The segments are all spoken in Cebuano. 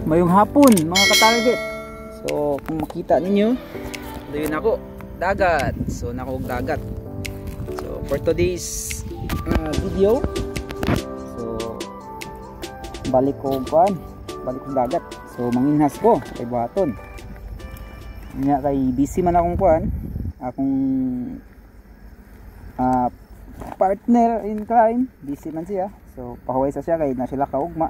Mayong hapon, mga katarget. So kung makita ninyo, doon ako dagat. So nako dagat. So for today's video, so balik ko kuan, balik ko dagat. So manginhas ko kay buhaton. Nya kay busy man akong kuan, akong partner in crime, busy man siya. So pahuway sa siya kay na sila kaugma.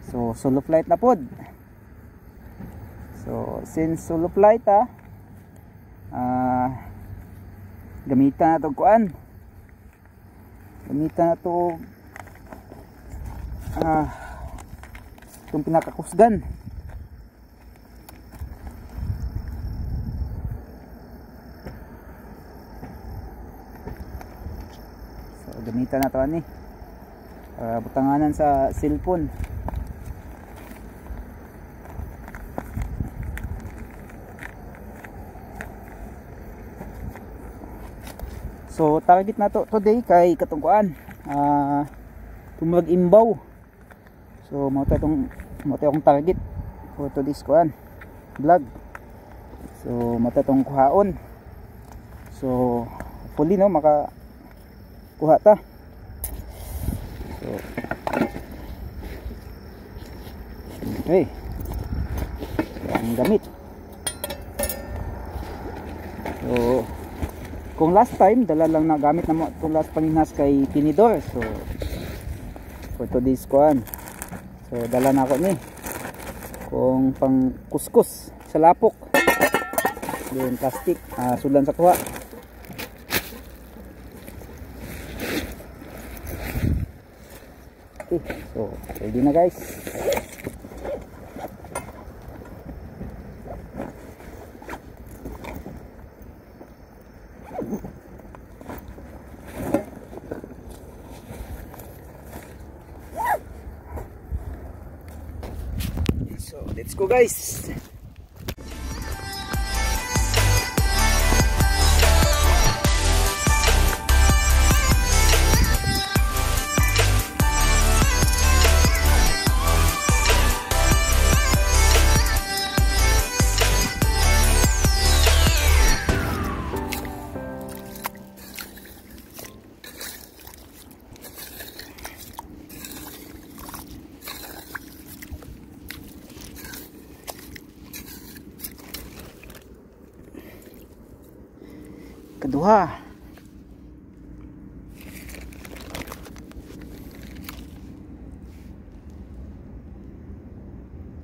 So solo flight na pod. So since solo flight gamitan na to kuan. Gamitan na to itong pinakakusgan. So gamitan na to ani. Butanganan sa cellphone. So target na to today kay katungkuan, tumag imbaw. So mao to itong mao to akong target for today's kuan vlog. So mao to itong kuhaon. So hopefully no maka kuha ta. So okay, so, ang gamit. So kung last time dala lang na gamit na mo itong last panginhas kay tinidor. So for today's kuan, so dala na ako ni kung pang kuskus sa lapok, then plastic, sulan sa kuha. Okay, so ready na guys. So let's go guys. Kaduha.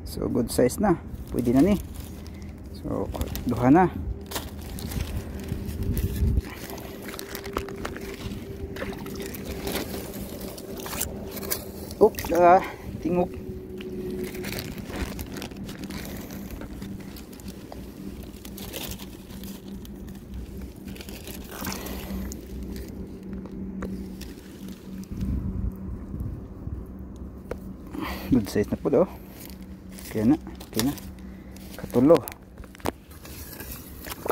So good size na, pwede na ni. So duha na. Oop, tingog. Good size na po daw. Okay na, okay na. Katulo.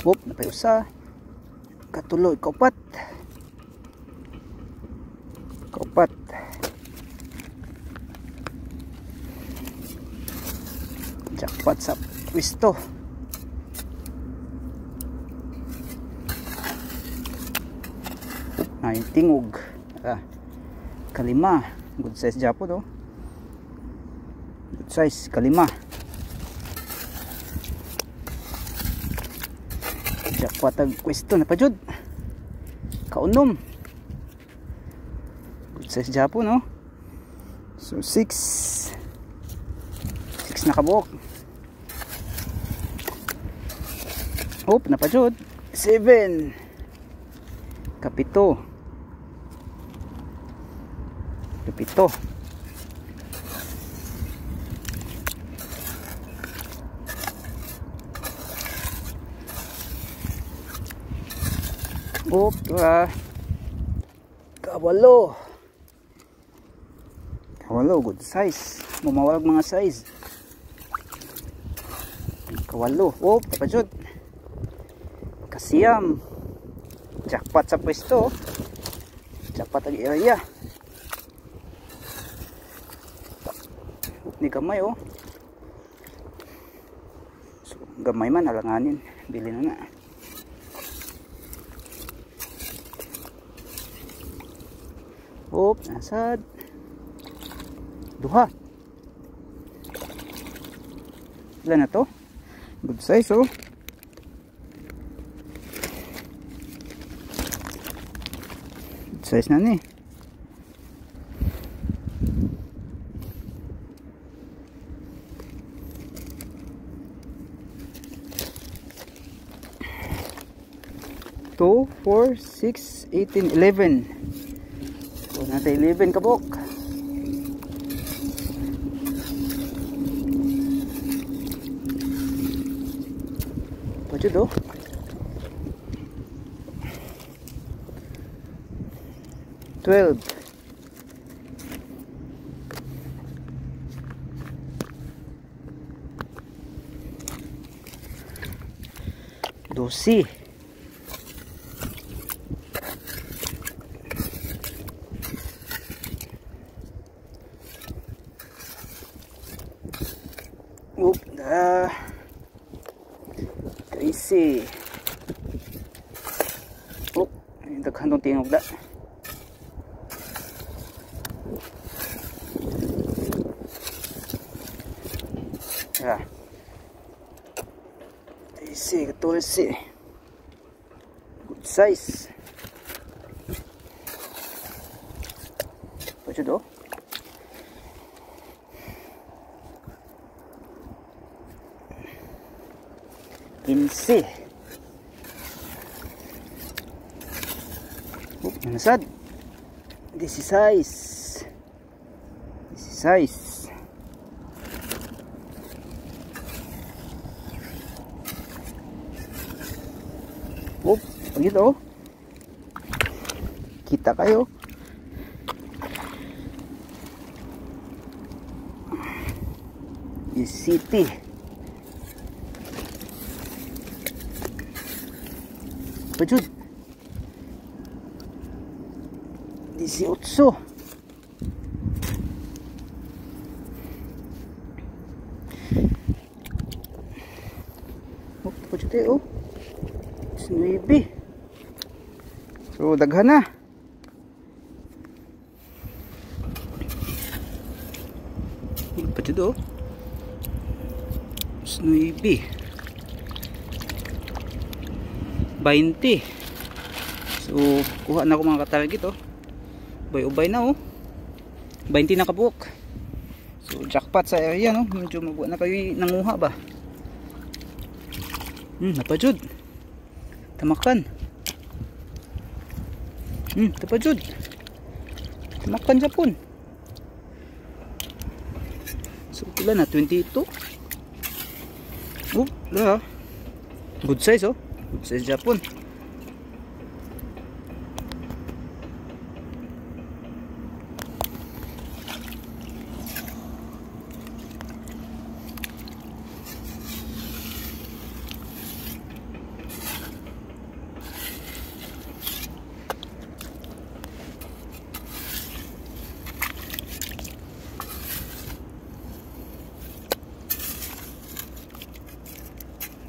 Oop, napayusa. Katulo, ikaupat. Kaupat. Jackpot sa pwesto. Ay, tingog. Kalima. Good size dyan po daw. Good size, kalima. Jackpot ang pwesto na pa jud. Kaunom. Good size dyan po, no? So 6 na kabuok. Oh, napajud. 7. Kapito. Kapito. Oh, kawalo. Kawalo, good size. Mamawag mga size. Kawalo. Oh, tapajud. Kasiyam. Jackpot sa pwesto. Jackpot ang area. Ni gamay oh. So gamay man alanganin, bili na na. Op, nasad. Duha. Ilan na to? Good size oh. Good size na ni. 2, 4, 6, 18, 11. So nasa 11 kabuk. Pajud oh. 12. 12. Oop, 13. Oh, daghan tong tingog da. Ya. 13, 14. Good size. Pwede do. 15. Oh, nasad. 16. 16. Oh, pagito. Kita kayo. 17. Pajud. 18. Oh, pajud eh, oh. 19. So daghan na. Pajud oh. 19. 20. So kuha na ako mga katarget oh. Ubay-ubay na oh. 20 na kabuok. So jackpot sa area no. Medyo mabuo na kayo nanguha ba. Napajud. Tamakan. Tapajud. Tamakan japon. So pila na 22. Oh, la. Good size oh. Good size japon.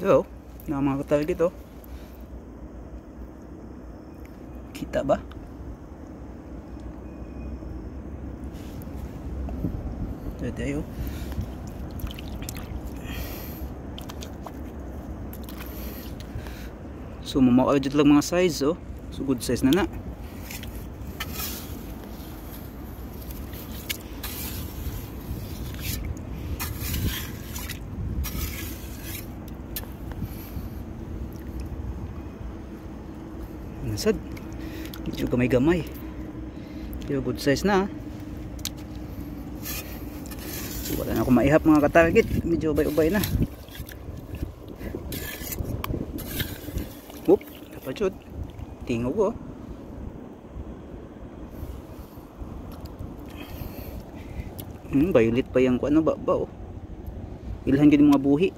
So, na mga katarget oh. Kita ba? Ito tayo. So mamakaw lang mga size oh. So good size na na. Nasad. Medyo gamay-gamay. Pero good size na. So, wala na akong maihap mga katarget. Medyo ubay-ubay na. Oop, napajud. Tingog oh. Violet pa yung ano ba ba oh. Ilhan gid mga buhi.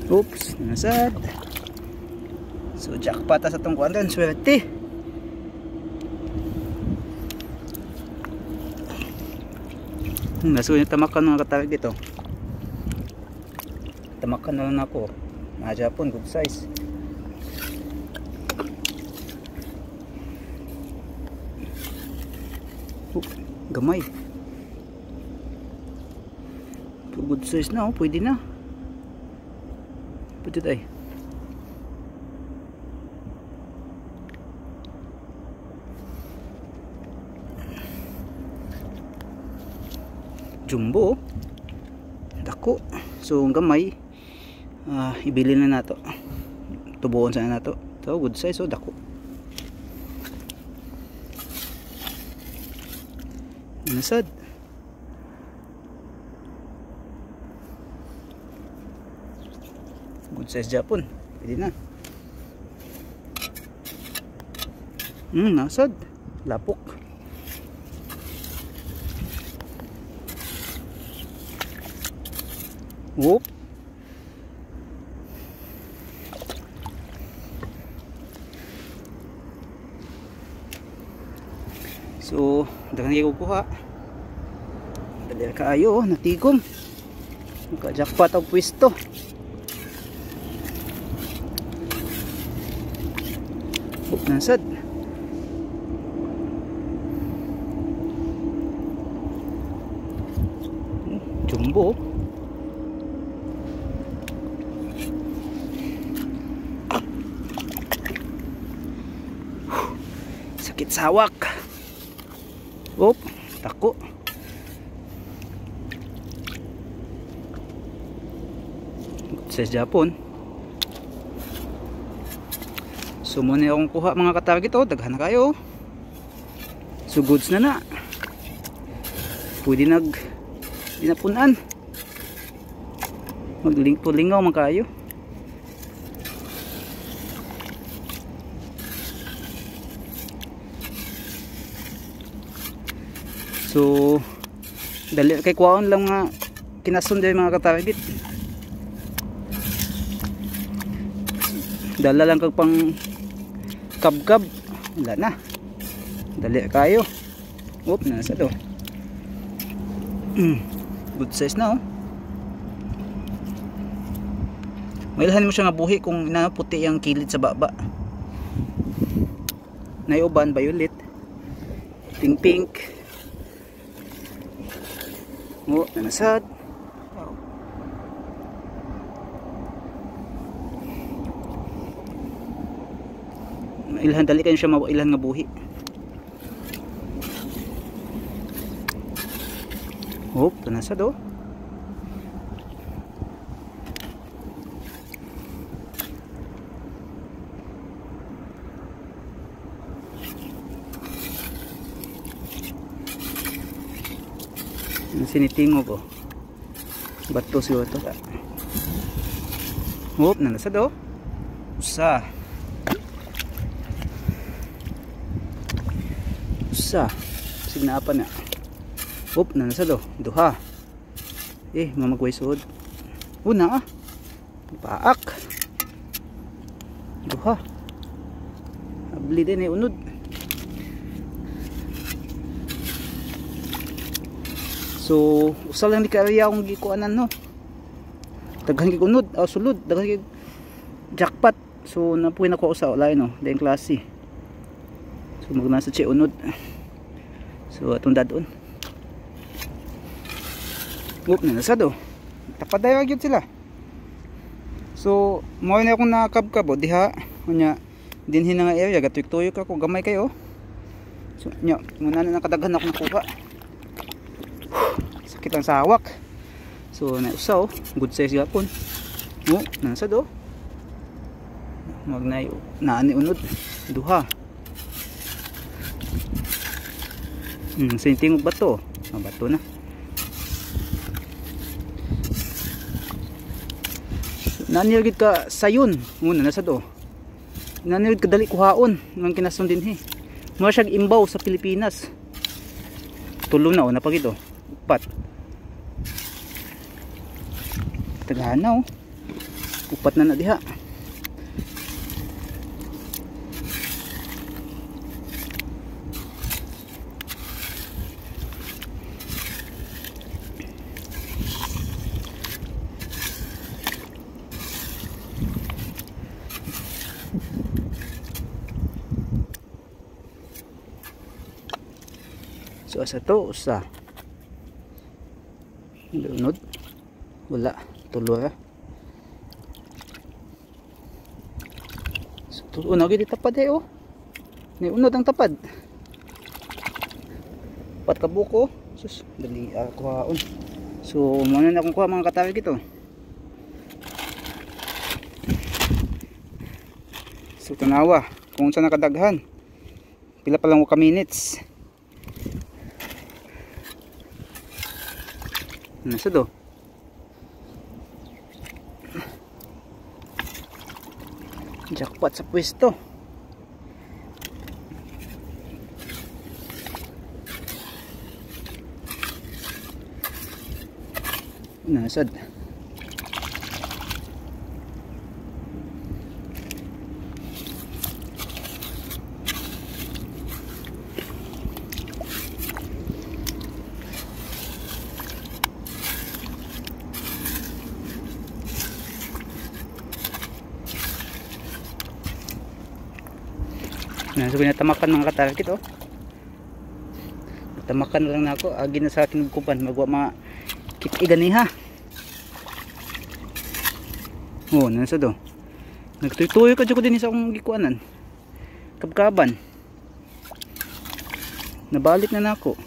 Oops, nasad. So jackpot sa tong kuan, swerte. Nasuyo yung tamakan mga katarget dito. Tamakan na lang ako. Mga Japon, good size. Oh, gamay. Good size na, oh. Pwede na. Pwede tayo. Jumbo, dako. So ang gamay, ibili na nato, tubuon sana nato. So good size, oh, dako. Nasad. Good size Japon, pwede na. Nasad, lapok. Whoop. So, daghan kay kuha. Dali kaayo, natigom. Naka-jackpot og pwesto. Whoop, nasad. Jumbo. Sakit sawak. Op, tako. Sa Japon. So muna akong kuha mga katarget, oh, daghan na kayo. So goods na na. Pwede nag dinapunan. Maglingto-lingaw man kayo. So dali kay kuwaon lang nga kinasun diri mga katarget. Dala lang kag pang kabkab, wala na. Dali kayo. Oop, nasa do. Good size na, oh. Mailhan mo siya nga buhi kung ina puti ang kilid sa baba. Nayuban violet. Pink pink. Oh, nanasad. Ilhan dali kayo siya mailhan nga buhi. Oh, nanasad, oh. Sinitingog, oh. Bato siguro to. Hop, nanasad, oh. Usa. Usa. Signaapan na. Hop, nanasad, oh. Duha. Eh, mamagway suod. Una, ah. Paak. Duha. Abli din eh, unod. So, usa lang ni ka area akong gikuanan, no. Daghan kay unod, sulod, daghan kay jackpot. So, napuwi na ko usa wala, no, dayon klase. So, magnasa siya unod. So, atong dadon. Oop, nanasad, oh. Tapaday gyud sila. So, mao na akong nakabkab, oh, diha. Unya dinhi na nga area gatuyok-tuyok ako gamay kayo. So, nya muna na nakadaghan ako nakuha. Sakit ang sawak. So nausa, oh. Good size gapon. Oh, nasa do. Magnay naani unod duha. Sintingog bato. Ah, bato na. Naani gid ka sayon. Una nasa do. Naani gid kadali kuhaon nang kinason dinhi. Mo siya imbaw sa Pilipinas. Tulo na, oh, napagito. Upat. Tagahan na, oh. Upat na na diha. So asa to usa. Unod. Wala, tulo ra. So tulo na gid tapad eh oh. Ni unod ang tapad. Pat ka buko. Sus, dali kuhaon. So muna na akong kuha mga katarget oh. So tanawa kung unsa nakadaghan. Pila pa lang ka minutes. Nasa do? Jackpot sa pwesto. Nasad. So ginatamakan mga katarget oh. Tamakan na lang na ako. Agi na sa akin kupan magwa mga kit-iganiha. Oh, nasa do. Nagtuy-tuy ka jud ko din sa akong gikuanan. Kabkaban. Nabalik na nako.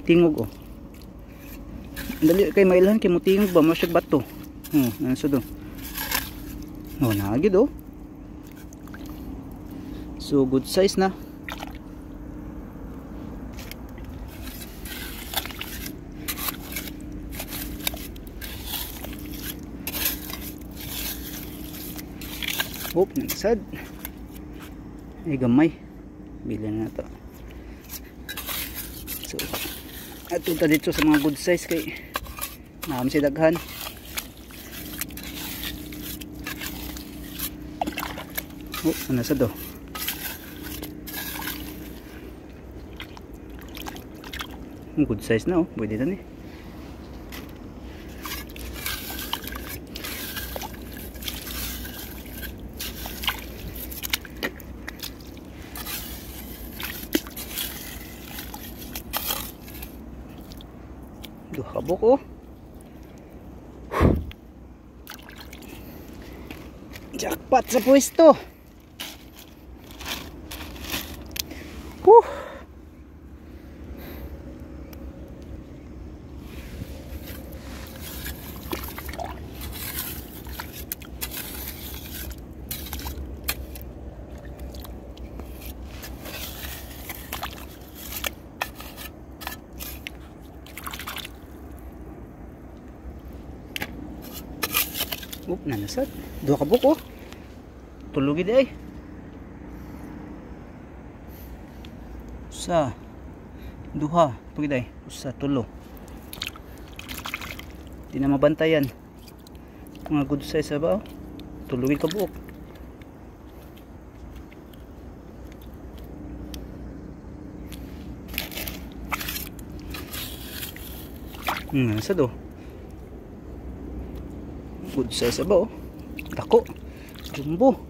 Tingog oh. Dali kay mailhan kay mutingog ba masyag bato. Oh, nasa do. Oh, naagid oh. So good size na. Hop, nagsad. Ay gamay. Bilhin na to. So ato ta dito sa mga good size kay naam si daghan. Oh, ano sa do? Good size na oh, pwede na ni. Duha ka buko. Jackpot sa pwesto. Whew. Oop, nanasad. Duha ka buko. Tulugi di ay. Usa, duha, tugiday, usa, tulo. Di na mabantayan. Mga good size ba oh. Tulugin ka buok. Nasa do. Good size ba oh. Dako. Jumbo.